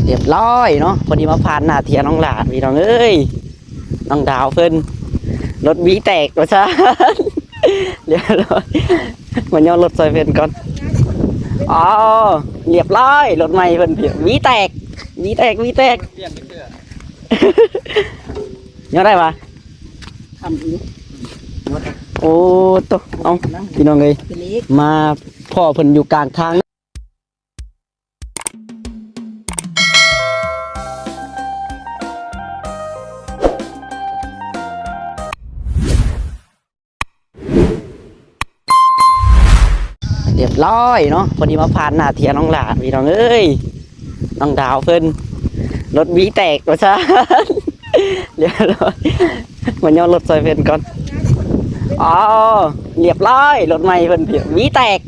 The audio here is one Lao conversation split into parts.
ຮຽບຮ້ອຍເນາະ ພໍດີມາຜ່ານໜ້າເຖຍງນ້ອງຫຼ້າ ພີ່ນ້ອງເອີຍ ນ້ອງດາວເພິ່ນ ລົດວີແຕກວ່າຊັ້ນ ຮຽບຮ້ອຍ ມາຍໍລົດຊ່ອຍເພິ່ນກ່ອນ. ອໍ ຮຽບຮ້ອຍ ລົດໃໝ່ເພິ່ນ ວີແຕກ ວີແຕກ ວີແຕກ ຍ້ອນໄດ້ຫວາ? ໂອ້ໂຕ ເອົ້າ ພີ່ນ້ອງເອີຍ ມາພໍ້ເພິ່ນຢູ່ກາງທາງ. ຮຽບຮ້ອຍເນາະ ພໍດີມາຜ່ານໜ້າເຖຍງນ້ອງຫຼ້າ ພີ່ນ້ອງເອີຍ ນ້ອງດາວເພິ່ນ ລົດວີແຕກວ່າຊັ້ນ ຮຽບຮ້ອຍ ມາຍໍລົດຊ່ອຍເພິ່ນກ່ອນ. ອໍ ຮຽບຮ້ອຍ ລົດໃໝ່ເພິ່ນ ວີແຕກ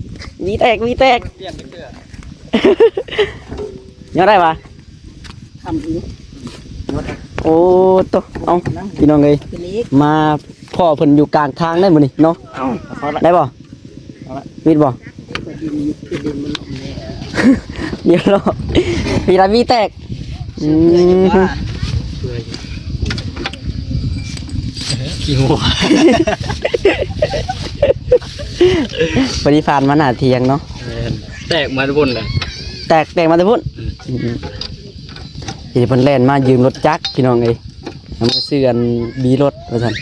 ວີແຕກ ວີແຕກ ຍ້ອນໄດ້ຫວາ? ໂອ້ໂຕ ເອົ້າ ພີ່ນ້ອງເອີຍ ມາພໍ້ເພິ່ນຢູ່ກາງທາງໄດ້ມື້ນີ້ເນາະ ໄດ້ບໍ່? ວິດບໍ່? ຮຽບຮ້ອຍ ມີລະວີແຕກ ອືມ ຂີ້ຫົວ ພໍດີຜ່ານມາໜ້າຖຽງເນາະ ແມ່ນ ແຕກມາແຕ່ພຸ້ນແຫຼະ ແຕກ ແຕກມາແຕ່ພຸ້ນ ອືມ ອືມ ທີ່ເພິ່ນແລ່ນມາຢືມລົດຈັກ ພີ່ນ້ອງເອີຍ ເອົາມາຊື້ອັນບີລົດວ່າຊັ້ນ.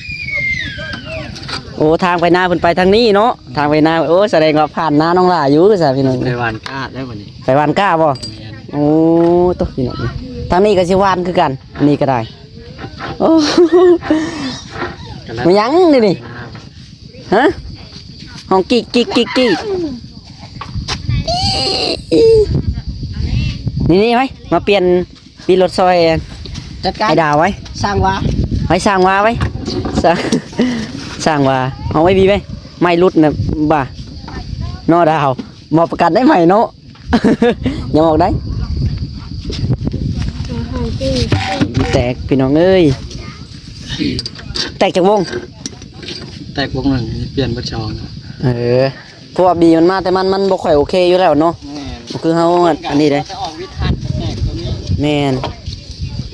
ໂອ້ ທາງໄປນາເພິ່ນໄປທາງນີ້ເນາະ ທາງໄປນາ ໂອ້ ສະແດງວ່າຜ່ານນານ້ອງຫຼ້າຢູ່ຊະ ພີ່ນ້ອງ ໄປຫວ່ານກ້າແລ້ວບັດນີ້ ໄປຫວ່ານກ້າບໍ່? ແມ່ນ ໂອ້ ໂຕ ພີ່ນ້ອງ ທາງນີ້ກໍຊິຫວ່ານຄືກັນ ອັນນີ້ກໍໄດ້ ໂອ້ ແມ່ນຫຍັງນີ້ນີ້? ຮະ ຮ້ອງກີກໆໆໆ ນີ້ໆ ໄວ້ ມາປ່ຽນ ບີລົດຊ່ອຍ ຈັດການ ໄອ້ດາວໄວ້ ສ້າງວ່າ ໄວ້ສ້າງວ່າໄວ້ ສ້າງ ສ້າງວ່າ ເອົາໄວ້ບີໄວ້ ໄມ້ຫຼຸດນະ ບ່າ ເນາະດາວ ບໍ່ປະກັນໄດ້ໄມ້ເນາະ ຍັງອອກໄດ້ ແຕກ ພີ່ນ້ອງເອີຍ ແຕກຈັກວົງ? ແຕກວົງໜຶ່ງ ປ່ຽນເບິດສອງ ເອີ. ເພາະວ່າບີມັນມາແຕ່ມັນ ມັນບໍ່ຄ່ອຍໂອເຄຢູ່ແລ້ວເນາະ ແມ່ນ ບໍ່ຄືເຮົາອັນນີ້ເດ້ ມັນກໍອອກວິດທັນ ແຕກກໍມີ ແມ່ນ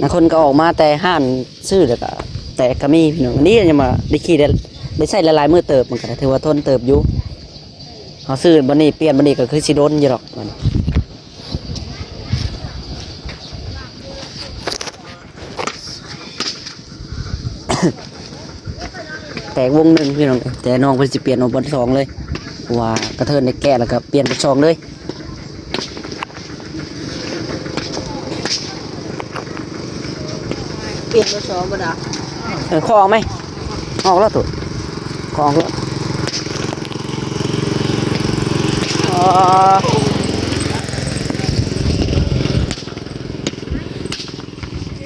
ບາງຄົນກໍອອກມາແຕ່ຮ້ານຊື້ ແລ້ວກໍແຕກກໍມີ ພີ່ນ້ອງ ອັນນີ້ຍັງວ່າໄດ້ຂີ່ໄດ້ ໄດ້ໃຊ້ຫຼາຍໆມື້ເຕີບ ມັນກໍຖືວ່າທົນເຕີບຢູ່ ເຮົາຊື້ບັດນີ້ປ່ຽນບັດນີ້ກໍຄືຊິດົນຢູ່ດອກ. ແຕກວົງໜຶ່ງພີ່ນ້ອງ ແຕ່ນ້ອງເພິ່ນຊິປ່ຽນເອົາບ່ອນສອງເລີຍ ເພາະວ່າກະເທີນໄດ້ແກະແລ້ວກໍປ່ຽນບ່ອນສອງເລີຍ ປ່ຽນບ່ອນສອງບໍ່ດາ ເອີ ຂໍອອກໄໝ? ອອກແລ້ວໂຕ ຂໍອອກແລ້ວ ອໍ.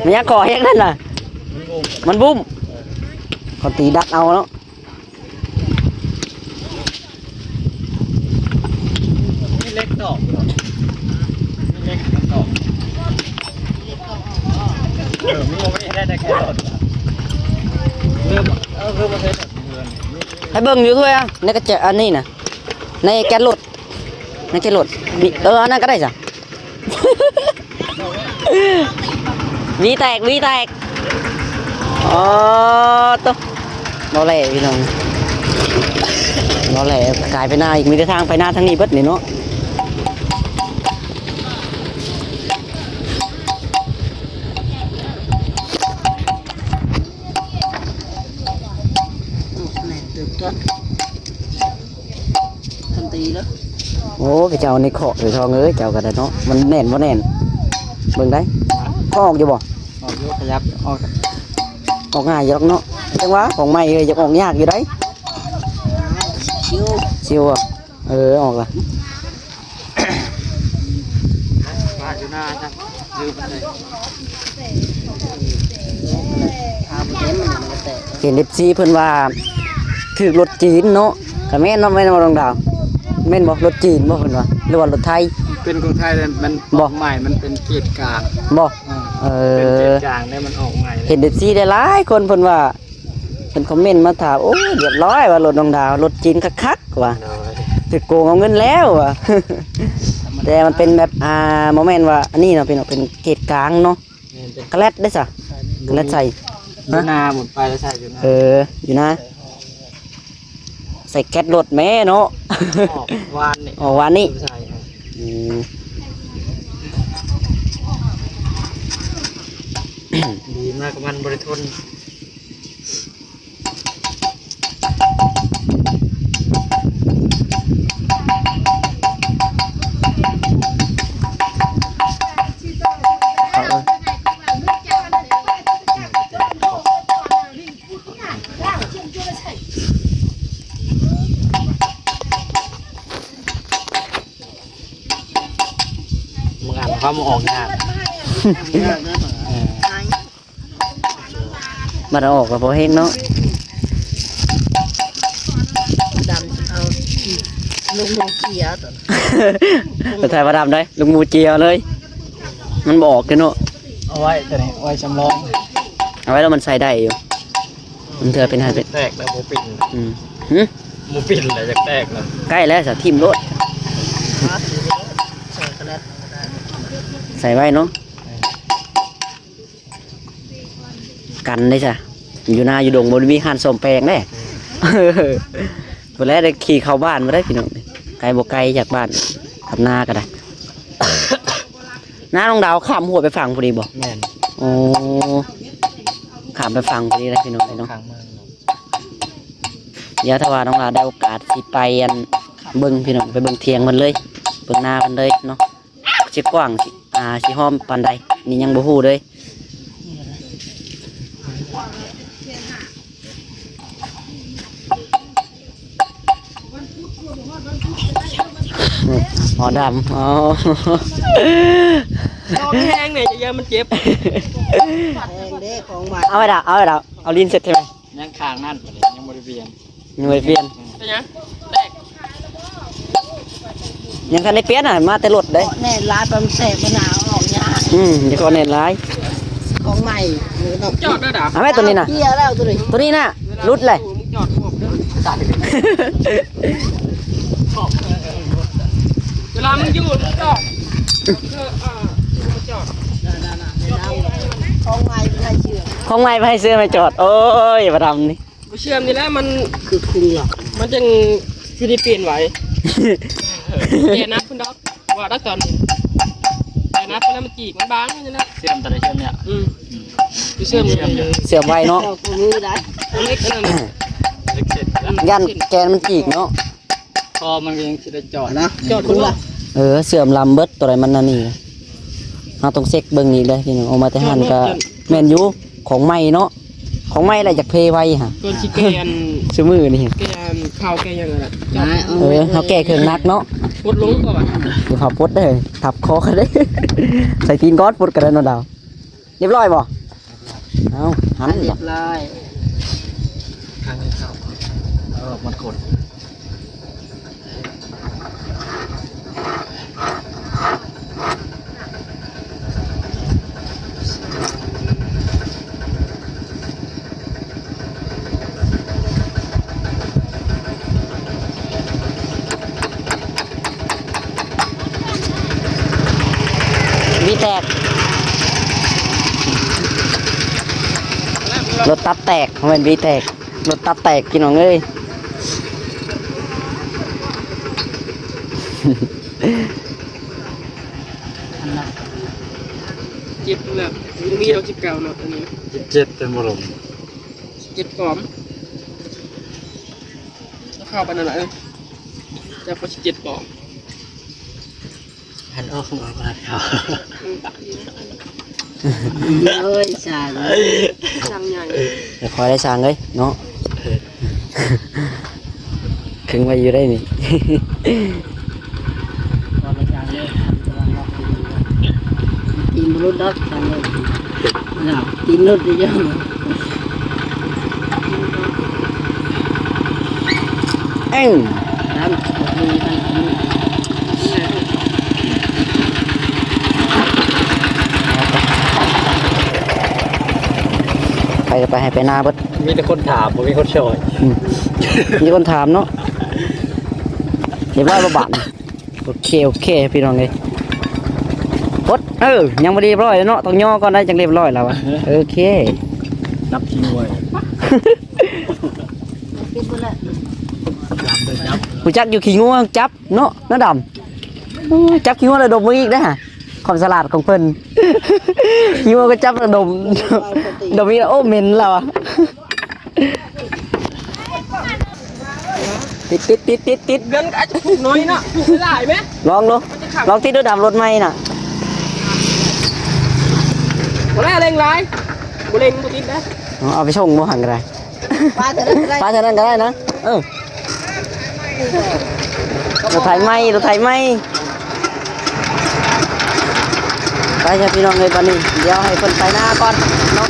ມັນຍັງກໍ່ເຮັດນັ້ນນະ ມັນບຸ້ມ ເຂົາຕີດັດເອົາເນາະ ມີເຫຼັກຕອກ ມີເຫຼັກຕອກ ເອີ ມັນບໍ່ໄດ້ໄດ້ແຄ່ລົດ ເລີ່ມ ເອີ ຄືບໍ່ໄດ້ ໃຫ້ເບິ່ງຢູ່ຖ້ວຍ ໃນກະແຈ ອັນນີ້ນະ ໃນແກັດລົດ ໃນແກັດລົດ ເອີ ອັນນັ້ນກໍໄດ້ຊະ ວີແຕກ ວີແຕກ ອໍ ໂຕ ບໍ່ແຫຼະພີ່ນ້ອງ ບໍ່ແຫຼະ ກາຍໄປນາອີກ ມີແຕ່ທາງໄປນາທາງນີ້ເບິດນີ້ເນາະ. ແມ່ນຕື່ມຕົວະ ຄັນຕີເດີ ໂອ້ ເຈົ້ານີ້ເຄາະຢູ່ທອງເອີຍ ເຈົ້າກໍໄດ້ເນາະ ມັນແໜ້ນບໍ່ແໜ້ນ ເບິ່ງໄດ້ ເຄາະອອກຢູ່ບໍ່? ອອກຢູ່ ຂະຫຍັບອອກ ອອກງ່າຍຢູ່ດອກເນາະ ຈັ່ງວ່າຂອງໃໝ່ເອີຍ ຢາກອອກຍາກຢູ່ໃດ ຊິວ ຊິວ ເອີ ອອກລະ. ວ່າຢູ່ໜ້າຈ້ະ ລືມໄປ ເຫັນເອັຟຊີເພິ່ນວ່າຖືກລົດຈີນເນາະ ກະແມ່ນເນາະ ແມ່ນບໍ່ນ້ອງດາວ? ແມ່ນບໍ່ ລົດຈີນບໍ່ເພິ່ນວ່າ ຫຼືວ່າລົດໄທ? ເປັນຂອງໄທແລ້ວ ມັນບໍ່ ອອກໃໝ່ ມັນເປັນເກດກາງ ບໍ່? ເອີ ເອີ ເປັນເກດກາງແລ້ວມັນອອກໃໝ່ ເຫັນເອັຟຊີຫຼາຍໆຄົນເພິ່ນວ່າ ເພິ່ນຄອມເມັນມາຖາມ ໂອ້ຍ ຮຽບຮ້ອຍວ່າລົດນ້ອງດາວ ລົດຈີນຄັກໆວ່າ ໂດຍ ຖືກໂກງເອົາເງິນແລ້ວວ່າ ທຳມ ແຕ່ມັນເປັນແບບ ອ່າ ບໍ່ແມ່ນວ່າອັນນີ້ເນາະ ເປັນ ເປັນເກດກາງເນາະ. ແມ່ນ ເປັນກະແລັດເດ້ຊະ ກະແລັດໃສ່ ຢູ່ນາພຸ້ນ ໄປແລ້ວໃສ່ຢູ່ນາ. ເອີ ຢູ່ນາ ໃສ່ແກັດລົດແມ້ເນາະ. ອອກວານນີ້ ອອກວານນີ້ ໃສ່ ອືມ ດີມາກ ມັນບໍ່ໄດ້ທົນ. ບາງອັນເຮົາມາອອກຍາກ ຍາກເດ້. ເອີ ບັດເອົາອອກກໍບໍ່ເຮັດເນາະ. ດຳເອົາ ລົງມາເຈຍຕົວ ໄປຖ່າຍວ່າດຳໄດ໋ ລົງມາເຈຍເລີຍ ມັນບໍ່ອອກເດ້ເນາະ. ເອົາໄວ້ຕົວນີ້ ໄວ້ສຳລອງ ເອົາໄວ້ແລ້ວມັນໃຊ້ໄດ້ຢູ່. ມັນເທື່ອເປັນຫັ້ນເປັນ ແຕກແລ້ວບໍ່ເປັນ. ອືມ ຫື ບໍ່ເປັນແລ້ວ ຢາກແຕກແລ້ວ. ໃກ້ແລ້ວ ສະຖິ້ມໂລດ ໃສ່ໄວ້ເນາະ. ກັນເດ້ຊະ ຢູ່ນາຢູ່ດົງບໍ່ໄດ້ມີຮ້ານສ້ອມແປງເດ້. ພຸ້ນແຫຼະ ໄດ້ຂີ່ເຂົ້າບ້ານບໍ່ໄດ້ພີ່ນ້ອງ ໄກບໍ່ໄກຈາກບ້ານກັບນາກໍໄດ້. ນານ້ອງດາວຂ້າມຫ້ວຍໄປຝັ່ງພຸ້ນນີ້ບໍ່? ແມ່ນ. ໂອ້ ຂ້າມໄປຝັ່ງພຸ້ນນີ້ແຫຼະພີ່ນ້ອງເນາະ. ດຽວຖ້າວ່ານ້ອງດາວໄດ້ໂອກາດຊິໄປອັນເບິ່ງພີ່ນ້ອງ ໄປເບິ່ງຖຽງເພິ່ນເລີຍ ເບິ່ງນາເພິ່ນເລີຍເນາະ. ຊິກວ້າງ ຊິ ອ່າ ຊິຫອມປານໃດ ນີ້ຍັງບໍ່ຮູ້ເລີຍ. ອໍ ດຳ ອໍ ລອງແຮງແດ່ ຢ່າ ຢ່າມັນເຈັບ. ແຮງເດ້ ຂອງໃໝ່ ເອົາໄວ້ດາ ເອົາໄວ້ດາ ເອົາລີນເຊັດໃຫ້ແມ່. ຍັງຂ້າງນັ້ນ ຍັງບໍ່ໄດ້ປ່ຽນ ຍັງບໍ່ໄດ້ປ່ຽນ. ເປັນຫຍັງ? ແຕກ ຍັງທັນໄດ້ປ່ຽນນະ ມາແຕ່ລົດເດ້. ແໜ້ນຫຼາຍປານແຕກ ມັນໜາວອອກຍາກ. ອືມ ຢ່າຂໍແໜ້ນຫຼາຍ ຂອງໃໝ່. ຈອດເດີດາ ເອົາໄວ້ຕົວນີ້ນະ ເກຍແລ້ວຕົວນີ້ ຕົວນີ້ນະ ຫຼຸດເລີຍ. ເວລາມຶງຢູ່ ມຶງຈອດ ເອີ ເອີ ຈອດ ຂອງໃໝ່ໄປໃຫ້ເຊື່ອ ຂອງໃໝ່ໄປໃຫ້ເຊື່ອມາຈອດ. ໂອ້ຍ ປາດຳນີ້ ບໍ່ເຊື່ອມນີ້ແຫຼະ ມັນຄືຄຸງຫຼອກ ມັນຈັ່ງຊິໄດ້ປ່ຽນໄວ. ແຕ່ໜັກພຸ້ນດອກ ວ່າດອກຕອນນີ້ ແຕ່ໜັກພຸ້ນແລ້ວ ມັນຈີກ ມັນບາງຢູ່ນັ້ນ. ເຊື່ອມຕົວໃດເຊື່ອມນີ້? ອືມ ເຊື່ອມ ເຊື່ອມໄວເນາະ. ເອົາມືໄດ້ ເຫຼັກອັນນັ້ນ ເຫຼັກເສັ້ນ ຢ້ານແກນມັນຈີກເນາະ. ພໍມັນກໍຍັງຊິໄດ້ຈອດນະ ຈອດພຸ້ນເນາະ. ເອີ ເຊື່ອມລຳເບິດ ຕົວໃດມັນອັນນີ້ ເຮົາຕ້ອງເຊັກເບິ່ງອີກເດ້ພີ່ນ້ອງ. ເອົາມາແຕ່ຮ້ານກໍແມ່ນຢູ່ ຂອງໃໝ່ເນາະ ຂອງໃໝ່ແຫຼະ ຢາກເພໄວຫາ ກ່ອນຊິແກ່ອັນ ຊຸມື້ນີ້ ແກ່ອັນເຂົ້າແກ່ຫຍັງນັ້ນນະ. ເອີ ເຮົາແກ່ເຄື່ອງໜັກເນາະ ປົດລົງກໍວ່າ ດຽວເຂົາປົດເດີ ທັບຄໍກໍໄດ້ ໃສ່ຕີນກ່ອນ ປົດກໍໄດ້ເນາະດາວ. ຮຽບຮ້ອຍບໍ່? ເອົ້າ ຫັນ ຮຽບຮ້ອຍ ທາງເຂົ້າ ເອີ ມັນກົດ ວີແຕກ ລົດຕັບແຕກ ບໍ່ແມ່ນວີແຕກ ລົດຕັບແຕກ ພີ່ນ້ອງເອີຍ. ເຈັບແລ້ວ ມີດອກສິບເກົ້າເນາະ ອັນນີ້ ສິບເຈັດເປັນບໍ່ລົງ ສິບເຈັດປອມ ເຂົ້າປານນັ້ນລະ ເອີ ຈັກວ່າສິບເຈັດປອມ. ຫັນອອກຂອງອາວາດເຂົາ ອືມ ໂອ້ຍ ຊ່າງ ຊ່າງໃຫຍ່ ແຕ່ຄ່ອຍໄດ້ຊ່າງເລີຍເນາະ ເຄິ່ງໄວ້ຢູ່ໄດ໋ນີ້ ຕີນບໍ່ຫຼຸດດອກ ຊ່າງເລີຍ ໜາວ ຕີນຫຼຸດຢູ່. ເອີ ໃຜກໍໄປໄຮ່ໄປນາເບິດ ມີແຕ່ຄົນຖາມ ບໍ່ມີຄົນຊ່ອຍ ອືມ ມີຄົນຖາມເນາະ ຮຽບຮ້ອຍບໍ່ບາດນີ້? ໂອເຄ ໂອເຄ ພີ່ນ້ອງເອີຍ ກົດ ເອີ ຍັງບໍ່ໄດ້ຮຽບຮ້ອຍເນາະ ຕ້ອງຍໍກ່ອນໄດ໋ ຈັ່ງຮຽບຮ້ອຍແລ້ວ ໂອເຄ ຈັບຂີ້ງົວ ຮູ້ຈັກຢູ່ຂີ້ງົວຈັບເນາະ ນ້າດຳ ໂອ້ຍ ຈັບຂີ້ງົວແລ້ວດົມເບິ່ງອີກເດ້ ຄວາມສະຫຼາດຂອງເພິ່ນ ຂີ້ງົວກໍຈັບແລ້ວດົມ ດົມອີກແລ້ວ ໂອ້ ເໝັນແລ້ວ ຕິດ ຕິດ ຕິດ ຕິດ ຕິດ ເງິນກໍອາດຈະຜູກໜ້ອຍເນາະ ຜູກຫຼາຍໆແມະ ລອງດູ ລອງຕິດດູດຳ ລົດໃໝ່ນະ ບໍ່ໄດ້ເລັ່ງຫຼາຍ ບໍ່ເລັ່ງບໍ່ຕິດເດ້ ເອົາໄປສົ່ງບໍ່ຫັ້ນກໍໄດ້ ປາເທົ່ານັ້ນກໍໄດ້ ປາເທົ່ານັ້ນກໍໄດ້ນະ ເອີ ລົດໄຖໃໝ່ ລົດໄຖໃໝ່ ໄປຊະພີ່ນ້ອງເອີຍ ບັດນີ້ ດຽວໃຫ້ເພິ່ນໄປນາກ່ອນເນາະ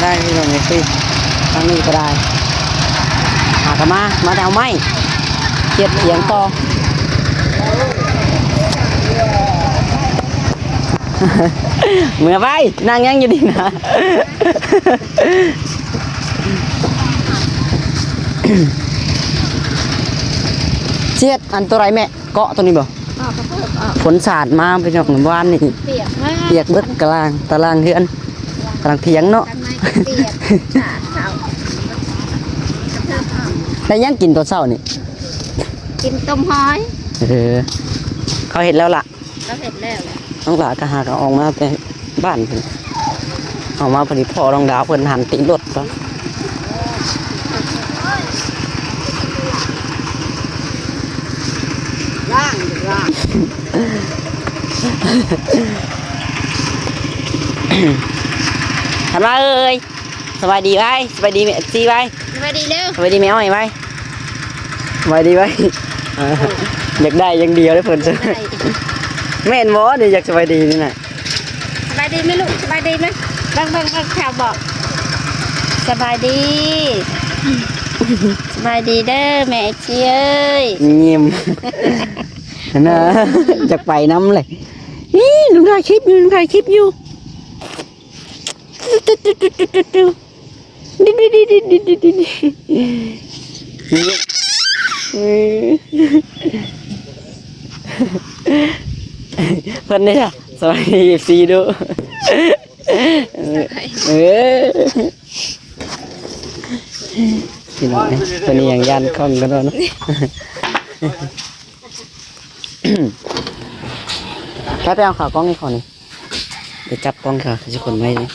ໄດ້ພີ່ນ້ອງເອີຍ ທາງນີ້ກໍໄດ້ ຫາກໍມາ ມາແຕ່ເອົາໄມ້ ເຮັດຖຽງຕໍ່ ເມືອໄປ ນັ່ງຫຍັງຢູ່ນີ້ນະ ເຊຍດ ອັນໂຕໃດແມ່ ເກາະໂຕນີ້ບໍ່? ອອກ ກໍເປີດອອກ ຝົນສາດມາພີ່ນ້ອງ ວານນີ້ ປຽກມາກ ປຽກເບິດ ກະລາງ ຕາລາງເຮືອນ ກະລາງຖຽງເນາະ ຂ້າງໃນກໍປຽກ ສາດເຂົ້າ ກະເທີບອອກ ໄດ້ຫຍັງກິນຕອນເຊົ້ານີ້? ກິນຕົ້ມຫອຍ ເອີ ເຂົາເຮັດແລ້ວລະ ເຂົາເຮັດແລ້ວແຫຼະ ນ້ອງຫຼ້າກໍຫາກໍອອກມາແຕ່ບ້ານພຸ້ນ ອອກມາພໍດີພໍ້ນ້ອງດາວເພິ່ນຫັນຕິດລົດ ລ້າງ ລ້າງ ທັນວາເອີຍ ສະບາຍດີໄວ້ ສະບາຍດີເອັຟຊີໄວ້ ສະບາຍດີເດີ ສະບາຍດີແມ່ອ້ອຍໄວ້ ສະບາຍດີໄວ້ ຢາກໄດ້ຢ່າງດຽວເດ້ເພິ່ນ ຢາກໄດ້ ແມ່ນບໍ່ນີ້ ຢາກສະບາຍດີນີ້ນະ ສະບາຍດີໄໝລູກ ສະບາຍດີໄໝ ເບິ່ງ ເບິ່ງ ເບິ່ງ ແຖວບອກ ສະບາຍດີ ສະບາຍດີເດີແມ່ເອັຟຊີເອີຍ ຍິ້ມ ຫັ້ນນະ ຢາກໄປນຳເລີຍ ນີ້ ລຸງຖ່າຍຄລິບຢູ່ ລຸງຖ່າຍຄລິບຢູ່ ເພິ່ນເດ້ ສະບາຍດີເອັຟຊີດູ ເອີ ພີ່ນ້ອງເອີຍ ເພິ່ນຍັງຢ້ານກ້ອງກັນເນາະ ໄປ ໄປເອົາຂາກ້ອງໃຫ້ເຂົານີ້ ໄປຈັບກ້ອງເຂົາ ຊິຂົນໄວ້ນີ້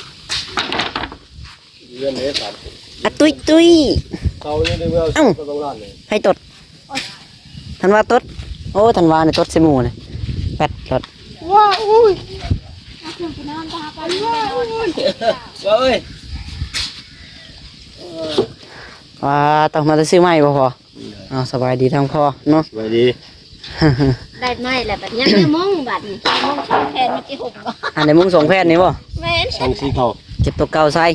ອະຕຸ້ຍຕຸ້ຍ ເອົາ ໃຜຕົດ ທັນວາຕົດ ໂອ້ ທັນວານີ້ຕົດໃສ່ໝູ່ນີ້ ແປັດລອດ ວ້າ ອຸ້ຍ ເອີຍ ວ້າ ຕ້ອງມາແຕ່ຊື້ໃໝ່ບໍ່ພໍ? ເອົາ ສະບາຍດີທາງພໍ່ເນາະ ສະບາຍດີ ໄດ້ໃໝ່ແລ້ວບັດ ຍັງໄດ້ມຸ້ງບັດນີ້ ມຸ້ງສອງແຜ່ນ ມີແຕ່ຫົບບໍ່ ອັນໄດ້ມຸ້ງສອງແຜ່ນນີ້ບໍ່? ແມ່ນ ສອງສີເທົາ ເກັບຕົວເກົ່າໃສ່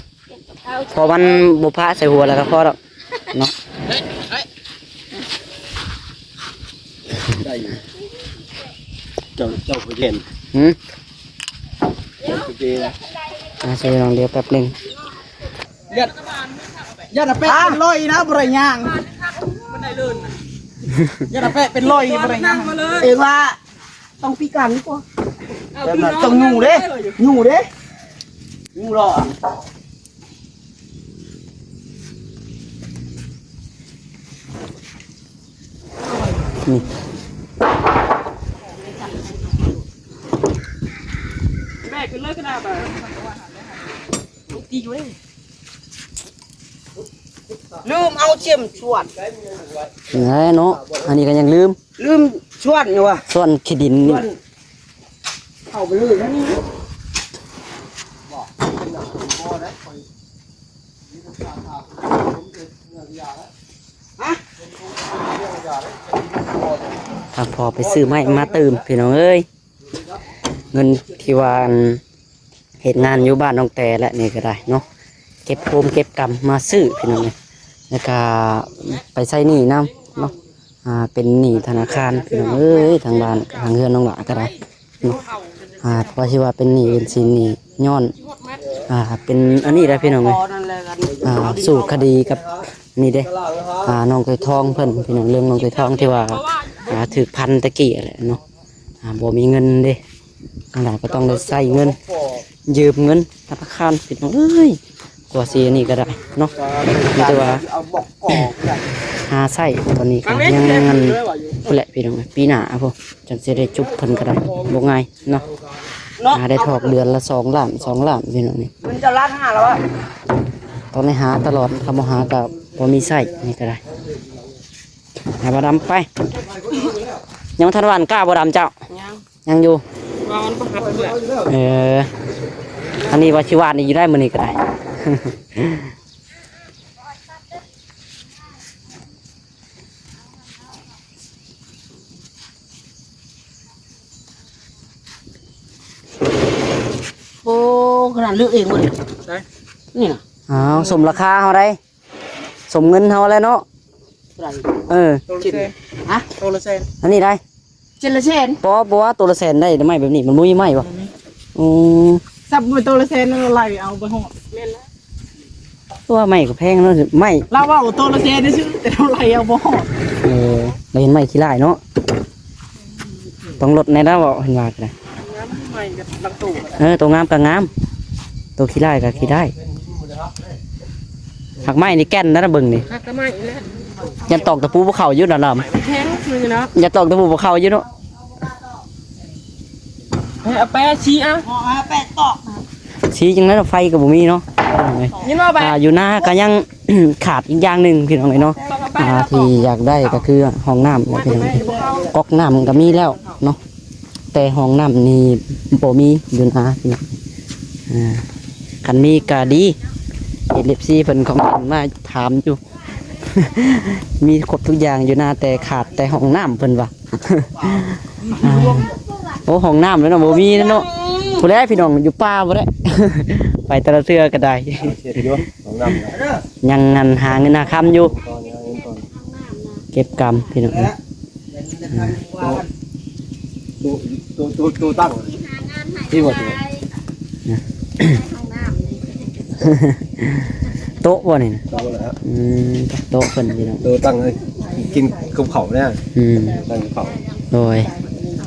ເອົາ ພໍມັນບໍ່ພະໃສ່ຫົວແລ້ວກໍພໍດອກເນາະ ໄດ້ຢູ່ ເຈົ້າ ເຈົ້າໄປເຫັນ ຫື ເຈົ້າໄປເຫັນ ອ່າ ໃສ່ລອງດຽວແປັບໜຶ່ງ ຢ້ານ ຢ້ານອາແປະເປັນລອຍນະ ບໍ່ໄດ້ຍ່າງ ຢ້ານອາແປະເປັນລອຍ ບໍ່ໄດ້ຍ່າງ ເອງວ່າ ຕ້ອງປີກາງດີກວ່າ ຕ້ອງຍູ້ເດ້ ຍູ້ເດ້ ຍູ້ຫຼໍ່ ນີ້ ແບກຂຶ້ນເລີຍກໍໄດ້ ຕິດຢູ່ເດ້ ລືມເອົາເຂັມຊວນ ແນ່ເນາະ ອັນນີ້ກໍຍັງລືມ ລືມຊວນຢູ່ວ່າ ຊວນຂີ້ດິນນີ້ ຊວນ ເຂົ້າໄປເລີຍນະນີ້ ທາງພໍ່ໄປຊື້ໄມ້ມາຕື່ມ ພີ່ນ້ອງເອີຍ ເງິນທີ່ວ່າ ອັນ ເຮັດງານຢູ່ບ້ານນ້ອງແຕແຫຼະ ນີ້ກໍໄດ້ເນາະ ເກັບໂຮມເກັບກຳມາຊື້ພີ່ນ້ອງເອີຍ ແລ້ວກໍໄປໃຊ້ໜີ້ນຳເນາະ ອ່າ ເປັນໜີ້ທະນາຄານພີ່ນ້ອງເອີຍ ທາງບ້ານທາງເຮືອນນ້ອງຫຼ້າກໍໄດ້ເນາະ ອ່າ ວ່າຊິວ່າເປັນໜີ້ເປັນສິນນີ້ຍ້ອນ ອ່າ ເປັນອັນນີ້ແຫຼະພີ່ນ້ອງເອີຍ ອ່າ ສູ້ຄະດີກັບນີ້ເດ້ ອ່າ ນ້ອງໄກ່ທອງເພິ່ນ ພີ່ນ້ອງ ເລື່ອງນ້ອງໄກ່ທອງທີ່ວ່າ ອ່າ ຖືກພັນຕະກີ້ຫັ້ນແຫຼະເນາະ ອ່າ ບໍ່ມີເງິນເດ້ ທາງໃດກໍຕ້ອງໄດ້ໃຊ້ເງິນ ຢືມເງິນທະນາຄານ ພີ່ນ້ອງເອີຍ ກວ່າຊິອັນນີ້ກໍໄດ້ເນາະ ມີແຕ່ວ່າຫາໃຊ້ ຕອນນີ້ກໍຍັງອັນພຸ້ນແຫຼະ ພີ່ນ້ອງເອີຍ ປີໜ້າພຸ້ນ ຈັ່ງຊິໄດ້ຈຸບເພິ່ນກໍໄດ້ ບໍ່ງ່າຍເນາະ ຫາໄດ້ຖອກເດືອນລະສອງລ້ານ ສອງລ້ານ ພີ່ນ້ອງນີ້ ມັນຈະລ້ານຫ້າແລ້ວ ຕ້ອງໄດ້ຫາຕະຫຼອດ ຖ້າບໍ່ຫາກໍບໍ່ມີໃຊ້ ນີ້ກໍໄດ້ ໃຫ້ບ່າວດຳໄປ ຍັງບໍ່ທັນຫວ່ານກ້າບໍ່ດຳເຈົ້າ? ຍັງ ຍັງຢູ່ ວ່າມັນບໍ່ຮັບເທື່ອ ເອີ ອັນນີ້ວ່າຊິຫວ່ານອີກຢູ່ໄດ້ມື້ນີ້ກໍໄດ້ ໂອ້ ຂະໜາດເລືອກເອງບໍ່ນີ້ ໃສ ນີ້ນະ ອ້າວ ສົມລາຄາເຮົາໄດ໋ ສົມເງິນເຮົາແລ້ວເນາະ ເທົ່າໃດ ເອີ ໂຕລະແສນ ຮະ ໂຕລະແສນ ອັນນີ້ໄດ໋ ເຈັດລະແສນ ບໍ່ ບໍ່ວ່າໂຕລະແສນໄດ້ ໄມ້ແບບນີ້ມັນບໍ່ມີໄມ້ບໍ່? ບໍ່ມີ ອືມ ສັບໂຕລະແສນນັ້ນໄລ່ເອົາບໍ່ຮອດ ແມ່ນລະ ຕົວໄມ້ກໍແພງເນາະ ໄມ້ ລາວເວົ້າໂຕລະແສນຊື່ ແຕ່ລາວໄລ່ເອົາບໍ່ຮອດ ເອີ ລາວເຫັນໄມ້ຂີ້ລ້າຍເນາະ ຕ້ອງລົດແດ່ລາວເວົ້າ ເຫັນວ່າກໍໄດ້ ງາມໄມ້ກັບບາງໂຕກໍໄດ້ ເອີ ໂຕງາມກໍງາມ ໂຕຂີ້ລ້າຍກໍຂີ້ລ້າຍ ຫາກໄມ້ນີ້ແກ່ນນະ ເບິ່ງນີ້ ຫາກໄມ້ແຫຼະ ຍັນຕອກຕະປູບໍ່ເຂົ້າຢູ່ດອກດຳ ແຂງຢູ່ເນາະ ຍັນຕອກຕະປູບໍ່ເຂົ້າຢູ່ເນາະ ເອົາໄປຊີ້ເອົາ ຊີ້ຈັ່ງນັ້ນ ໄຟກໍບໍ່ມີເນາະ ຍິນບໍ່ ອ່າ ຢູ່ນາກໍຍັງຂາດອີກຢ່າງໜຶ່ງ ພີ່ນ້ອງເອີຍເນາະ ອ່າ ທີ່ຢາກໄດ້ກໍຄືຫ້ອງນ້ຳ ພີ່ນ້ອງ ກັອກນ້ຳກໍມີແລ້ວເນາະ ແຕ່ຫ້ອງນ້ຳນີ້ບໍ່ມີຢູ່ນາ ພີ່ນ້ອງ ອ່າ ຄັນມີກໍດີ ເອັຟຊີເພິ່ນຄອມເມັນມາຖາມຢູ່ ມີຄົບທຸກຢ່າງຢູ່ນາ ແຕ່ຂາດແຕ່ຫ້ອງນ້ຳເພິ່ນວ່າ ໂອ້ ຫ້ອງນ້ຳແລ້ວເນາະ ບໍ່ມີແລ້ວເນາະ ພຸ້ນແຫຼະພີ່ນ້ອງ ຢູ່ປ່າພຸ້ນແຫຼະ ໄປແຕ່ລະເທື່ອກໍໄດ້ ເຮັດຢູ່ຫ້ອງນ້ຳ ຍັງນັ້ນຫາເງິນຫາຄຳຢູ່ ເກັບກຳ ພີ່ນ້ອງ ໂຕ ໂຕ ໂຕ ໂຕຕັ້ງ ທີ່ວ່າໂຕ ໂຕະບໍ່ນີ້ນະ? ໂຕະແລ້ວ ອືມ ໂຕະເພິ່ນພີ່ນ້ອງ ໂຕະຕັ້ງເລີຍ ກິນກັບເຂົ້ານະ ອືມ ຕັ້ງກັບເຂົ້າ ໂດຍ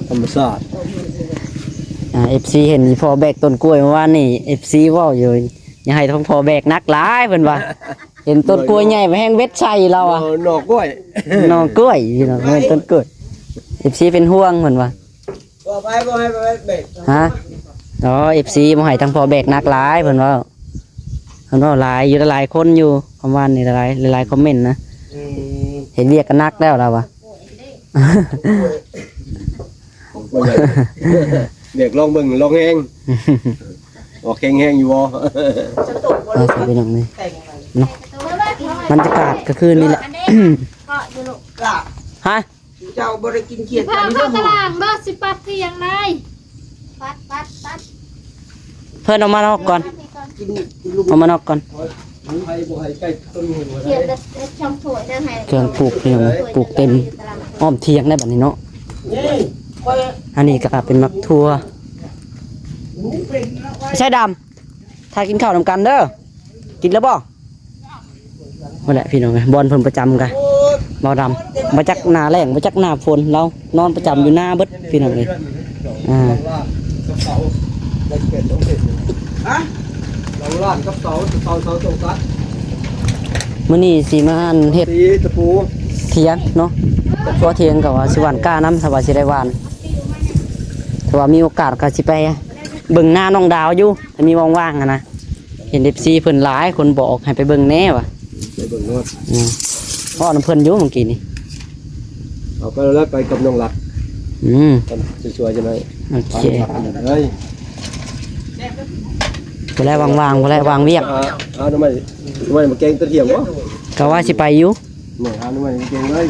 ທຳມະຊາດ ອ່າ ເອັຟຊີ ເຫັນອີ່ພໍ່ແບກຕົ້ນກ້ວຍເມື່ອວານນີ້ ເອັຟຊີ ເວົ້າຢູ່ ຢ່າໃຫ້ທ້ອງພໍ່ແບກໜັກຫຼາຍ ເພິ່ນວ່າ ເຫັນຕົ້ນກ້ວຍໃຫຍ່ ແຮ່ງເວັດໃສ່ລາວວ່າ ໜໍ່ກ້ວຍ ໜໍ່ກ້ວຍພີ່ນ້ອງ ແມ່ນຕົ້ນກ້ວຍ ເອັຟຊີ ເປັນຫ່ວງເພິ່ນວ່າ ບໍ່ໃຫ້ ບໍ່ໃຫ້ແບກ ຮະ ອໍ ເອັຟຊີ ບໍ່ໃຫ້ທາງພໍ່ແບກໜັກຫຼາຍ ເພິ່ນເວົ້າ ເພິ່ນເວົ້າຫຼາຍຢູ່ ຫຼາຍຄົນຢູ່ ຄອມເມັນນີ້ຫຼາຍ ຫຼາຍຄອມເມັນນະ ອືມ ເຮັດວຽກກໍໜັກແລ້ວລາວວ່າ ວຽກລອງເບິ່ງ ລອງແຮງ ອອກແຂງແຮງຢູ່ບໍ່? ເອົາ ພີ່ນ້ອງເອີຍ ເນາະ ບັນຍາກາດກໍຄືນີ້ແຫຼະ ຮະ ເຈົ້າບໍ່ໄດ້ກິນຂຽດ ຊິພາເຂົ້າຕະຫຼາງບໍ່ ຊິປັດຄືຫຍັງໄດ ປັດ ປັດ ປັດ ເພິ່ນອອກມານອກກ່ອນ ກິນ ກິນ ອອກມານອກກ່ອນ ຂຽດລະ ລະສອງຖ້ວຍນະ ໃຫ້ ເຄື່ອງປູກ ພີ່ນ້ອງ ປູກເຕັມອ້ອມຖຽງໄດ້ບັດນີ້ເນາະ ອັນນີ້ກໍເປັນໝາກຖົ່ວ ໃສ່ດຳ ຖ້າກິນເຂົ້ານຳກັນເດີ ກິນແລ້ວບໍ່? ພຸ້ນແຫຼະພີ່ນ້ອງເອີຍ ບ່ອນເພິ່ນປະຈຳກະ ເບົາດຳ ບໍ່ຈັກໜ້າແລ້ງ ບໍ່ຈັກໜ້າຝົນ ລາວນອນປະຈຳຢູ່ນາເບິດພີ່ນ້ອງເອີຍ ອ່າ ຮະ ເສົາລ້ານກັບເສົາ ເສົາ ເສົາຕົງຕັດ ມື້ນີ້ຊິມາອັນເຮັດ ຕີຕະປູ ຖຽງເນາະ ເພາະຖຽງກໍວ່າຊິຫວ່ານກ້ານຳ ຖ້າວ່າຊິໄດ້ຫວ່ານ ຖ້າວ່າມີໂອກາດກໍຊິໄປເບິ່ງນານ້ອງດາວຢູ່ ຖ້າມີວ່າງໆຫັ້ນນະ. ເຫັນເອັຟຊີເພິ່ນຫຼາຍຄົນບອກໃຫ້ໄປເບິ່ງແດ່ວ່າ ໄປເບິ່ງໂລດ ອືມ ເວົ້ານຳເພິ່ນຢູ່ມື້ກີ້ນີ້ ເອົາໄປແລ້ວ ໄປກັບນ້ອງລັດ ອືມ ກັນສວຍໆ ຈັ່ງໃດ ໂອເຄ ເອີຍ ບໍ່ແລະ ວ່າງໆ ບໍ່ແລະ ວ່າງວຽກ ຫາ ຫາໜໍ່ໄມ້ ໜໍ່ໄມ້ມາແກງຕອນທ່ຽງບໍ່ ກໍວ່າຊິໄປຢູ່ ນີ້ ຫາໜໍ່ໄມ້ມາແກງເລີຍ.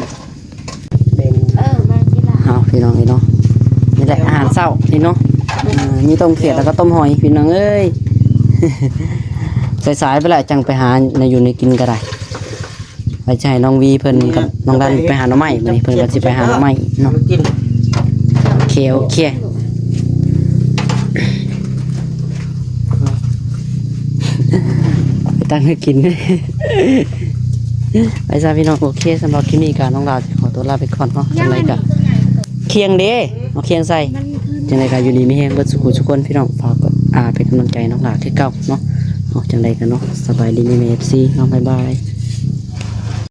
ເອີ ມາກິນລະ ເອົາ ພີ່ນ້ອງເອີຍເນາະ ນີ້ແຫຼະອາຫານເຊົ້ານີ້ເນາະ ອ່າ ມີຕົ້ມຂຽດແລ້ວກໍຕົ້ມຫອຍ ພີ່ນ້ອງເອີຍ ສາຍໆ ໄປແລ້ວຈັ່ງໄປຫາແນວຢູ່ແນວກິນກໍໄດ້ ໄວ້ຈະໃຫ້ນ້ອງວີເພິ່ນກັບນ້ອງດັນໄປຫາໜໍ່ໄມ້ ມື້ນີ້ເພິ່ນກໍຊິໄປຫາໜໍ່ໄມ້ເນາະ ໂອເຄ ໂອເຄ. ໃຫ້ກິນ ໄປຊະພີ່ນ້ອງ. ໂອເຄ ສຳລັບຄລິບນີ້ກໍນ້ອງຫຼ້າຊິຂໍຕົວລາໄປກ່ອນເນາະ. ຈັ່ງໃດກໍ ຄຽງເດ້ ເອົາຄຽງໃສ່. ຈັ່ງໃດກໍຢູ່ດີມີແຮງເບິດສູ່ຜູ້ສູ່ຄົນພີ່ນ້ອງ. ຝາກ ອ່າ ເປັນກຳລັງໃຈນ້ອງຫຼ້າຄືເກົ່າເນາະ. ເອົາ ຈັ່ງໃດກໍເນາະ ສະບາຍດີແມ່ໆ ເອັຟຊີເນາະ. ບາຍບາຍ.